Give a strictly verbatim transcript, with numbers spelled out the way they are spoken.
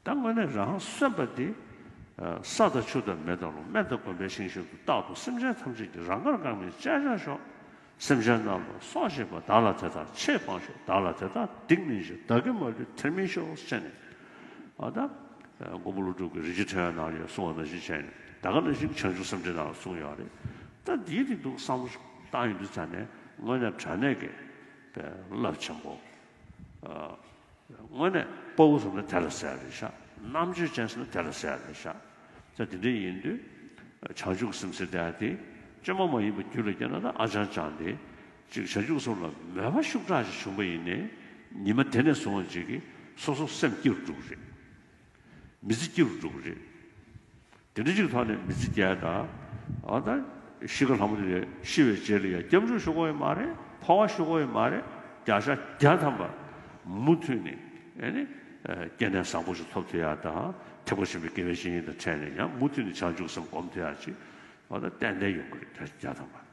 ད་དངོས་གནས་རང་གསོན་པ་འདི། ས་དང་ཆུ་དང་མེ་དང་རླུང་སྨན་དང་སྒོམ་པའི་ཞིང་བཞིན་དུ་རྟག་ཏུ་སེམས་ཅན་ཐམས་ཅད་ཀྱི་རང་དགར་བཀག་མིན་སྤྱད་བྱ་ཤོག་སེམས་ཅན་རྣམས་ལ་སྲོག་བཅད་པ་བདག་ལ་དེ་དག་ཆེས་ཕངས་ཤོག་བདག་ལ་དེ་དག་སྡིག་མིན་འཇིགས་བདག་གིས་མ་ལུས་དེར་མི་ཤོག་ཟེར་ནས། ཨ་ད། མགོན་པོ་ཀླུ་སྒྲུབ་ཀྱིས་རིན་ཆེན་ཕྲེང་བའི་ནང་ལ་ཡང་གསུངས་པ་ནང་བཞིན་བྱས་ནས་ད་ག་ནང་བཞིན་བྱང་ཆུབ་སེམས་འགྲེལ་ནང་ལ་གསུངས་ཡོད་རེད། ད་འདིའི་རིགས་འདུག་བསམ་བློ་བཏང་ཡོང་དུས་ཙ་ནས་དངོས་གནས་དྲང་གནས་ཀྱི་རླབས་ཆེན་པོ། དངོས་གནས་དཔའ་བོ་ཟེར་ན་དེ་ལ་ཟེར་ཡ་རེད་ཤག་རྣམ་དཔྱོད་ཅན་ཟེར་ན་དེ་ལ་ཟེར་ཡ་རེད་ཤག་ད་དེ་འདྲ་ཡིན་དུས། བྱང་ཆུབ་སེམས་ཟེར་བསྡད་ཡ་དེ། བཅོས་མ་མ་ཡིན་པ་རྒྱུད་ལ་སྐྱེས་ན་ད་ཨ་ཅང་ཅང་དེ། ཅིག་བྱང་ཆུབ་སེམས་ལ་མོས་པ་ཤུགས་དྲག་ཅིག་བྱུང་པ་ཡིན་ནའི། ཉི་མ་དེ་ནས་བཟུང་བ་ཅིག་གིས་སོ་སོ་སེམས་སྐྱིད་རུ་འགྲོ་གི་རེད། མི་ཚེ་སྐྱིད་རུ་འགྲོ་གི་རེད། དེ་འདྲ་ཅིག་ཐོག་ནས་མི་ཚེ་སྐྱེལ་དང་། ཨ་ད། ཤི་ཁ་ལྷ་མོ་དེ་ཤི་བའི་རྗེས་ལ་ཡང་སྐྱབས་འཇུག་ཞུ་དགོས་ཡོད་མ་རེད། འཕོ་བ་ཞུ་དགོས་ཡོད་མ་རེད། བརྒྱ་ཆ་བརྒྱ་ཐམ་པ། མུ་མཐུད་ནས། ཨེ་ནི། སྐྱེ་གནས་བཟང་པོ་ཞིག་ཐོབ་ཐུབ་ཡ་དང་། ཐེག་པ་ཆེན་པོའི་དགེ་བའི་བཤེས་གཉེན་དང་འཕྲད་ནས་ཡང་མུ་མཐུད་ནས་བྱང་ཆུབ་སེམས་སྒོམ་ཐུབ་ཡ་ཅིག་ཨ་ད་ཏན་ཏན་ཡོང་གི་རེད་བརྒྱ་ཆ་བརྒྱ་ཐམ་པ།